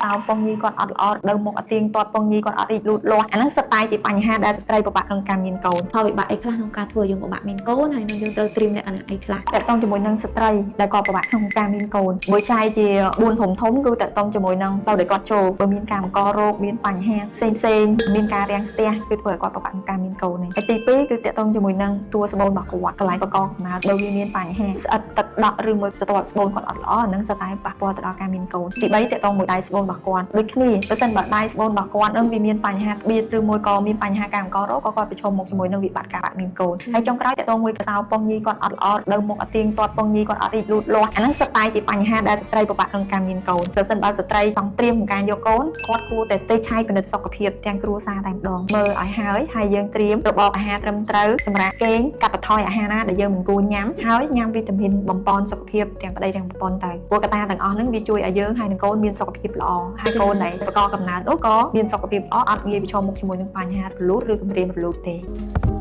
សោមពងញីគាត់អត់ល្អរដូវមកអត់ទៀងទាត់ពងញីគាត់អត់រីកលូតលាស់អាហ្នឹងសុទ្ធតែជាបញ្ហាដែលស្ត្រីពិបាកក្នុងការមានកូន ផលវិបាកអីខ្លះក្នុងការធ្វើឲ្យយើងពិបាកមានកូនហើយនឹងយើងត្រូវត្រៀមលក្ខណៈអីខ្លះ តកតងជាមួយនឹងស្ត្រីដែលគាត់ពិបាកក្នុងការមានកូនមួយចែកជា4ធំធំគឺតកតងជាមួយនឹងផ្លូវដែលគាត់ចូលបើមានការបង្ករោគមានបញ្ហាផ្សេងផ្សេងមានការរាំងស្ទះគឺធ្វើឲ្យគាត់ពិបាកក្នុងការមានកូននេះហើយទី2គឺតកតងជាមួយនឹងតួស្បូនរបស់គាត់កន្លែងបង្កកំណើតបើវាមានបញ្ហាស្អិតទឹកដក់ឬមួយស្រទាប់ស្បូនគាត់អត់ល្អអានឹងសុទ្ធតែប៉ះពាល់ទៅដល់ការមានកូនទី3តកតងមួយដៃស្បូនរបស់គាត់ដូចគ្នាបើសិនបើដៃស្បូនរបស់គាត់នឹងវាមានបញ្ហាត្បៀតឬមួយក៏មានបញ្ហាការបង្ករោគក៏គាត់ប្រឈមមុខជាមួយនឹងវិបត្តិការបាក់មានកូនហើយចុងក្រោយតកតងមួយកសោពងញីគាត់អត់ល្អរដូវមកអត់ទៀងទាត់ពងញីគាត់អត់រីកលូតលាស់អាហ្នឹងសុទ្ធតែជាបញ្ហាដែលស្ត្រីពិបាកក្នុងការមានកូនប្រសិនបើស្ត្រីចង់ត្រៀមក្នុងការយកកូនគាត់គួរតែទៅឆែកពិនិត្យសុខភាពទាំងគ្រួសារតែម្ដងមើលឲ្យហើយហើយយើងត្រៀមរបបអាហារត្រឹមត្រូវសម្រាប់គេងកាត់បន្ថយអាហារណាដែលយើងមិនគួរញ៉ាំហើយញ៉ាំវីតាមីនបំប៉នសុខភាពទាំងប្តីទាំងប្រពន្ធទៅព្រោះកត្តាទាំងអស់ហ្នឹងវាជួយឲ្យយើងហើយនឹងកូនមានសុខភាពល្អហើយកូនដែលបង្កកំណើតនោះក៏មានសុខភាពល្អអត់ងាយប្រឈមមុខជាមួយនឹងបញ្ហារលូតឬគម្រាមរលូតទេ។